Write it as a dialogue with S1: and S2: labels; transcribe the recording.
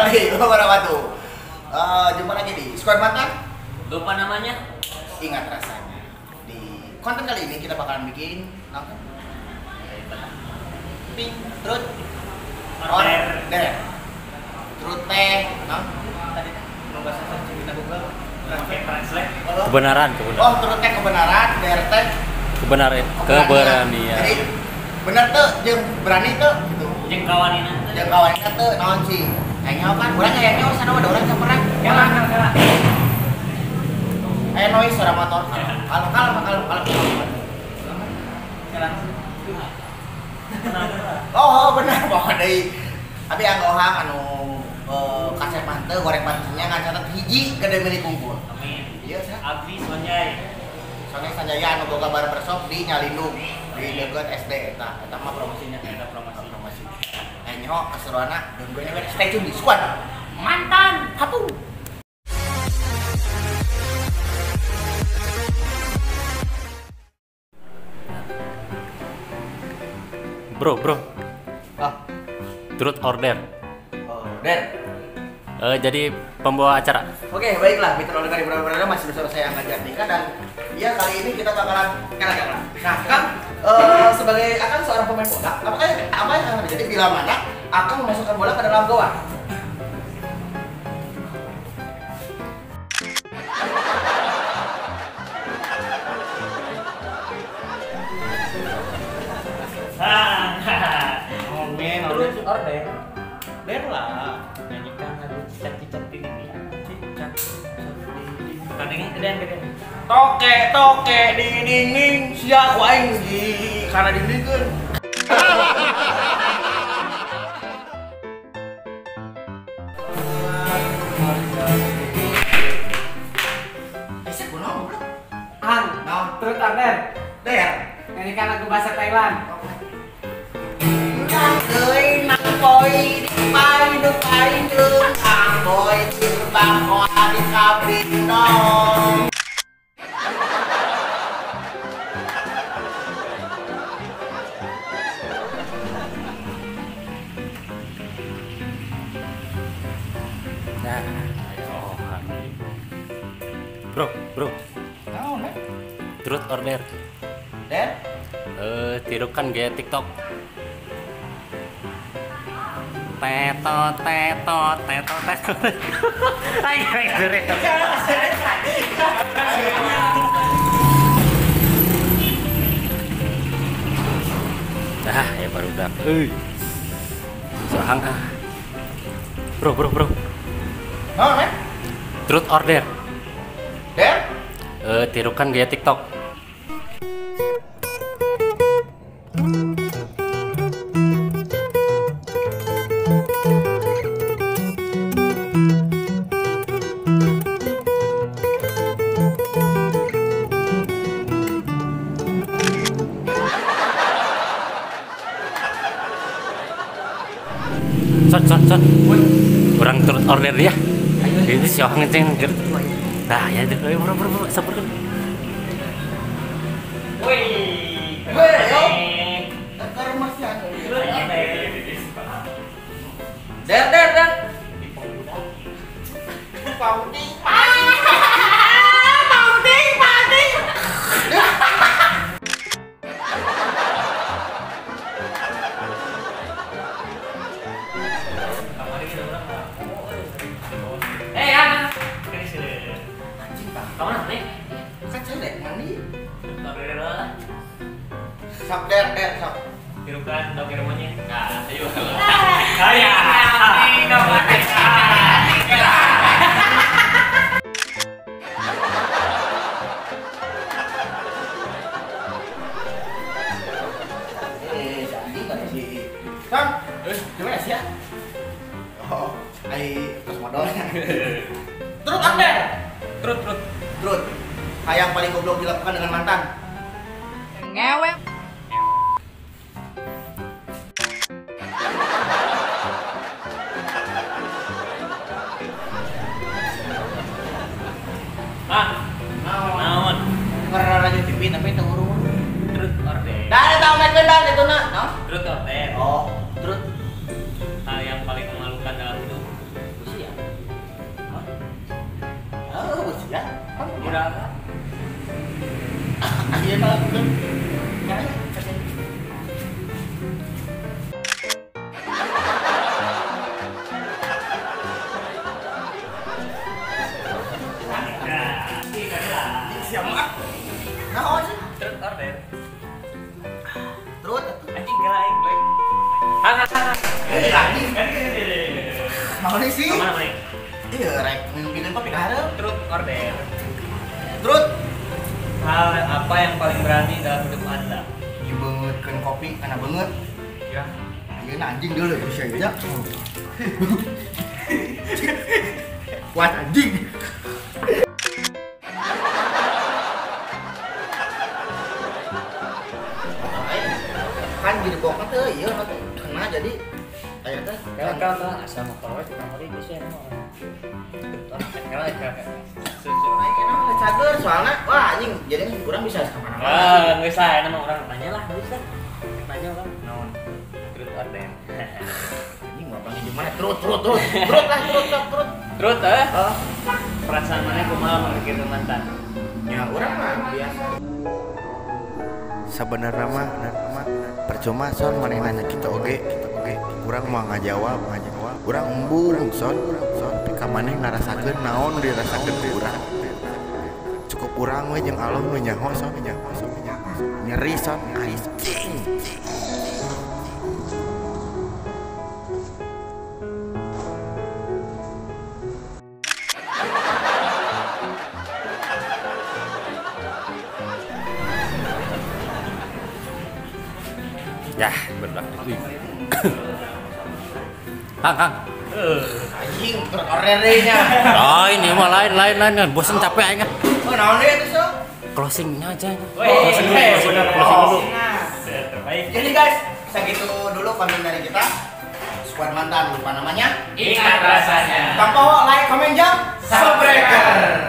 S1: warahmatullahi wabarakatuh. Jumpa lagi di Squad Mantan.
S2: Lupa namanya,
S1: ingat rasanya. Di konten kali ini kita bakalan bikin apa? Pink truth order. Truth teh, nah?
S2: Tadi membahas cerita Google. Translate.
S3: Kebenaran.
S1: Oh, truth teh kebenaran, der teh
S3: kebenaran, keberanian.
S1: Jadi bener tuh, jeung berani tuh gitu.
S2: Jeung kawanina.
S1: Jeung kawanina tuh naon sih? Kayaknya kan urang kayaknya sana ada orang camperan.
S2: Kela.
S1: Noise suara motor. Kalau. Oh, benar bahwa deui. Abi anggohang anu kasep mah teu goreng pantesnya ngan catet hiji gede milik kumpul.
S2: Amin.
S1: Iya, sah.
S2: Abdi Sonjay.
S1: Sonjay Sanjaya anu boga barbershop di Nyalindung di deukeut SD eta. Eta mah promosinya, eta promosi. Nyo keseruanna dan gue nyewer stay tune di Squad Mantan Hatu.
S3: Bro.
S1: Ah.
S3: Truth order.
S1: Order.
S3: Jadi pembawa acara.
S1: Oke, baiklah. Mitra Olga di Berada masih bersama saya Angga Jatnika dan ya kali ini kita bakalan kala. Nah, Kang, sebagai akan seorang pemain bola, apa yang akan terjadi bila mana akan memasukkan bola ke dalam gawang?
S2: Terus order. Der lah. Nyanyikan lagu cicak-cicak di dinding. Cicak di dinding. Kadangnya gedean.
S1: Toke di dinding sia ku aing di kana dindingkeun. Ese kunaon goblok?
S4: Ang,
S1: naon?
S4: Truth order.
S1: Der.
S4: Nyanyikan lagu bahasa Thailand.
S1: Nang nang poi di pai du pai du ang boy di bang oa di kabin dong.
S3: Nah, bro.
S1: Naon, eh?
S3: Truth order.
S1: Der?
S3: Tirukan gaya TikTok. Teto teto teto teto. Ayo ayo. Ah, ya baru udah. Euy. Sohang ah. Bro.
S1: Naon, eh?
S3: Truth order.
S1: Der?
S3: Tirukan gaya TikTok. Son. Kurang turut order ya. Ini si orang ngeceng. Nah, ya ayo bro, sabar kan.
S2: Woi.
S1: Woi, yo. Tekar masih anu. Der. Pauting. Pauting. Kan saya dek mandi. Sok der sok.
S2: Tirukan doker monyet. Nah, ayo.
S3: Kaya.
S1: Jadi kan si Kang, gimana sih ya? Oh, ai terus modalnya. Truth order. Truth. Hal yang paling goblok dilakukan dengan mantan.
S4: Ngewe.
S2: Ah, naon?
S1: Karena radio TV tapi teu urung.
S2: Truth order.
S1: Dah ada tahu main benda itu na. Naon?
S2: Truth order.
S1: Oh, truth.
S2: Hal yang paling memalukan dalam hidup.
S1: Anjing. Mau nih sih. Iya, rek minum kopi ka hareup.
S2: Truth order.
S1: Truth.
S2: Hal apa yang paling berani dalam hidup Anda?
S1: Dibeungeutkeun kopi kana beungeut.
S2: Ya.
S1: Ayeuna anjing dulu bisa ya. Kuat anjing. Kan jadi bokap tuh, iya kena jadi kayak teh.
S2: Kalau asal motor we kamari geus ya.
S1: Naik enak cager soalnya wah anjing jadi kurang bisa kemana-mana.
S2: Ah, geus lah enak mah urang tanya lah geus lah. Tanya urang naon? Truth order.
S1: Anjing mau panggil di mana? Truth truth truth. Truth lah truth truth.
S2: Truth eh? Perasaan mana kumaha mikir mantan?
S1: Ya urang mah biasa.
S5: Sebenarnya mah percuma son maneh nanya kita oge urang mau ngajawab urang embung son pika maneh ngarasakeun naon dirasakeun ku urang cukup urang we jeung Allah nu nyaho son nyeri son anjing.
S3: Ya, berdak. Kang.
S1: Anjing, truth order-nya.
S3: Oh, ini mah lain kan. Bosen capek aing.
S1: Oh, naon deui itu, so?
S3: Closingnya aja. Closing dulu.
S2: Terbaik.
S1: Jadi guys, segitu dulu konten dari kita. Squad mantan lupa namanya.
S2: Ingat rasanya.
S1: Tanpa like, comment, jam, subscribe.